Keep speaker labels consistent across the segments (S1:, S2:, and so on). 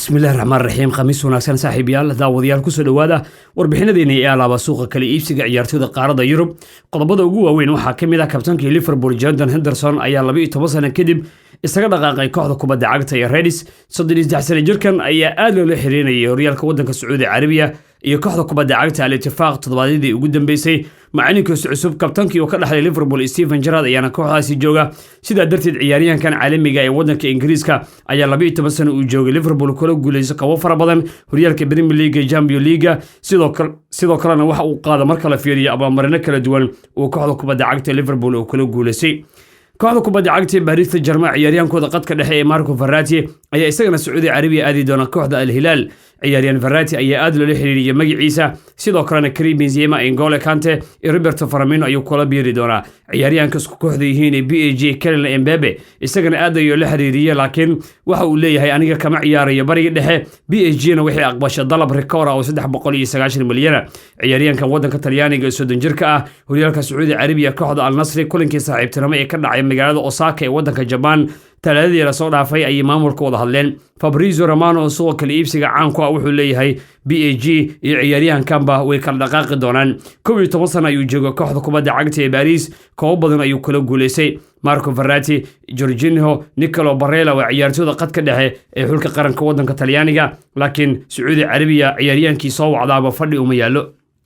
S1: Bismillahi raxmaan raxiim. Khamiis wanaagsan, saaxiibayaal, daawadayaal, kusoo dhowaada warbixinadeena ee alaaba suuqa kala iibsiga ciyaartooyda qaaradda Yurub. Qodobada ugu waaweyn waxaa ka mid ah kabtankii Liverpool Jordan Henderson ayaa 12 sano kadib isaga dhaqaaqay kooxda kubadda cagta ee Reds. 33 sano jirkan ayaa aad loola xiriirinayay horyaalka waddanka Sacuudi Carabiya iyo kooxda kubadda cagta Al Itifaaq toddobaadyadii ugu dambeysay. Macalinkiisa cusub, kabtankii uu ka dhexlay Liverpool, Steven Gerrard, ayaana kooxdaasi jooga. Sidaa darteed ciyaaryahankan caalamiga ee waddanka Ingiriiska ayaa 12 sano uu joogay Liverpool kula guuleyso kabo fara badan, horyaalka Premier League, Champion League, sidoo kalena waxa uu qaada marka la fiiriyo abaalmarino kala duwan uu kooxda kubadda cagta Liverpool uu kula guuleystay. Kooxda kubadda cagta Paris Saint-Germain ciyaaryahankooda qadka dhexe ee Marco Verratti ayaa isagana Sacuudi Carabiya aadi doona kooxda Al Hilaal. Ciyaaryahan Verratti ayaa aad loola xiriiriyay magaciisa. Sidoo kalena Karim Benzema, N'Golo Kante iyo Roberto Firmino ayuu kula biiri doonaa. Ciyaaryahanka isku kooxda yihiin ee PSG, Kylian Mbappe, isagana aad ayuu la xiriiriyay, laakiin waxa uu leeyahay aniga kama ciyaarayo bariga dhexe. PSG na waxay aqbashay dalab rikoora oo 390 milyana. Ciyaaryahankan waddanka Talyaaniga ee 30 jirka ah, horyaalka Sacuudi Carabiya kooxda Al Nasri kulankii saaxiibtinimo ee ka dhacay magaalada Osaka ee waddanka Jabaan Talaadadii lasoo dhaafay ayay maamulka wada hadleen. Fabrizio Romano oo suuqa kala iibsiga caan ku ah wuxuu leeyahay PSG iyo ciyaaryahankanba way kala dhaqaaqi doonaan. 11 sano ayuu jooga kooxda kubadda cagta ee Paris, koobo badan ayuu kula guuleystay. Marco Verratti, Jorginho, Nicolo Barella waa ciyaartooyda qadka dhexe ee xulka qaranka waddanka Talyaaniga, laakiin Sacuudi Carabiya ciyaaryahankii soo wacdaaba fadhi uma yaallo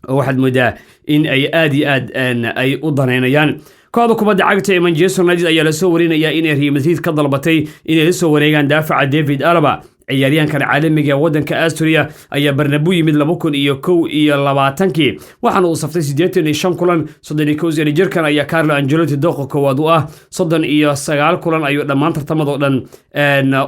S1: oo waxaad moodaa in ay aad iyo aad ay u daneynayaan. Kooxda kubadda cagta ee Manchester United ayaa lasoo warinaya inay Real Madrid ka dalbatay inay la soo wareegaan daafaca David Alaba. Ciyaaryahankan caalamiga ee waddanka Austria ayaa Bernabeu yimid 2021-kii, waxaana uu saftay 85 kulan. 31 sano jirkan ayaa Carlo Ancelotti dooqa koowaad u ah. 39 kulan ayuu dhammaan tartamadoo dhan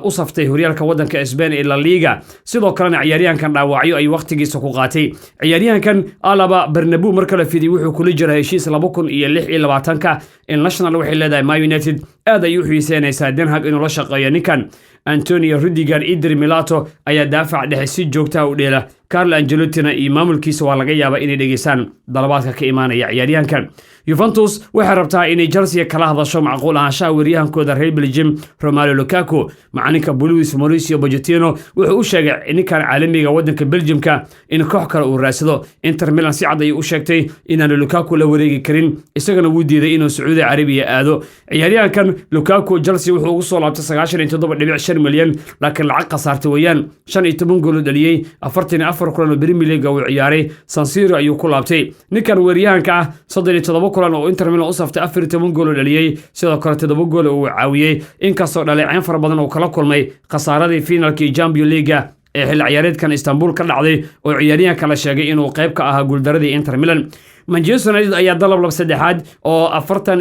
S1: u saftay horyaalka waddanka Spain ee La Liga. Sidoo kalena ciyaaryahankan dhaawacyo ayuu waqtigiisa ku qaatay. Ciyaaryahankan Alaba Bernabeu mar kale fidiyey wuxuu kula jira heshiis 2026-ka. International waxay leedahay Man United aad ay u xiiseynaysaa Ten Hag inuu la shaqeeyo ninkan. Antonio Rudiger, Eder Militao ayaa daafac dhexe si joogtaha u dheela. Carlo Ancelottina iyo maamulkiisa waa laga yaabaa inay dhegeystaan dalabaadka ka imaanaya ciyaaryahankan. Juventus waxay rabtaa inay Chelsea kala hadasho macquul ahaanshaha weeryahankooda reer Belgium Romelu Lukaku. Macalinka Blues Mauricio Pochettino wuxuu u sheegay ninkan caalamiga waddanka Belgiumka in koox kale uu raadsado. Inter Milan si cad ayay u sheegtay inaanu Lukaku la wareegi karin, isagana wuu diiday inuu Sacuudi Carabiya aado. Ciyaaryahankan Lukaku Chelsea wuxuu ugu soo laabtay 97.5 milyan, laakiin lacag khasaartay weeyaan. 15 gool u dhaliyey 44 kulan oo Premier League uu ciyaaray. San Siro ayuu ku laabtay ninkan weeryahanka ah. 37 kulan oo Inter Milan u saftay, 14 gool oo dhaliyey, sidoo kale 7 gool oo uu caawiyey, inkastoo dhaleeceyn fara badan uu kala kulmay khasaaradii finalkii Champion League ee xilli ciyaareedkan Istanbul ka dhacday, oo ciyaaryahanka la sheegay inuu qayb ka ahaa guuldaradii Inter Milan. Manchester United ayaa dalab lab saddexaad oo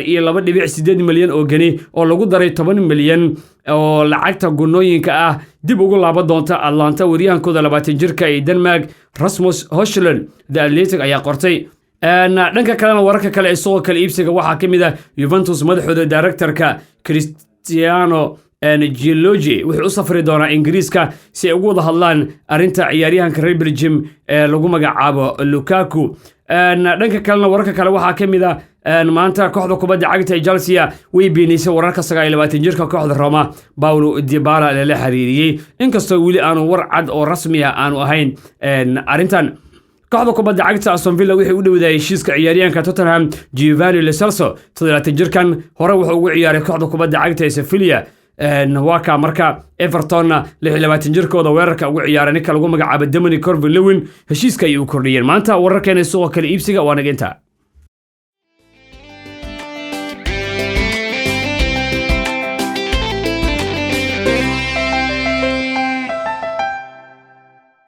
S1: 42.8 milyan oo geni oo lagu daray 10 milyan oo lacagta gunooyinka ah dib ugu laaban doonta Atalanta weeryahankooda 20 jirka ee Denmark Rasmus Hojlund, The Athletic ayaa qortay. Dhanka kalena, wararka kale ee suuqa kala iibsiga waxaa ka mid ah Juventus madaxooda directorka Cristiano Giuntoli wuxuu u safri doonaa Ingiriiska si ay ugu wada hadlaan arrinta ciyaaryahanka reer Belgium ee lagu magacaabo Lukaku. Dhanka kalena, wararka kale waxaa ka mid ah maanta kooxda kubadda cagta ee Chelsea way beenisay wararka 29 jirka kooxda Roma Paulo Dybala lala xiriiriyey, inkastoo weli aanu war cad oo rasmi ah aanu ahayn arrintan. Kooxda kubadda cagta Aston Villa waxay u dhowdahay heshiiska ciyaaryahanka Tottenham Giovanni Lo Celso. 27 jirkan hore wuxuu ugu ciyaaray kooxda kubadda cagta ee Sevilla. Waa ka marka Evertonna 26 jirkooda weerarka ugu ciyaaray ninka lagu magacaabo Dominic Calvert Lewin heshiiska ayay u kordhiyeen maanta. Wararkeena suuqa kala iibsiga waa naga intaa.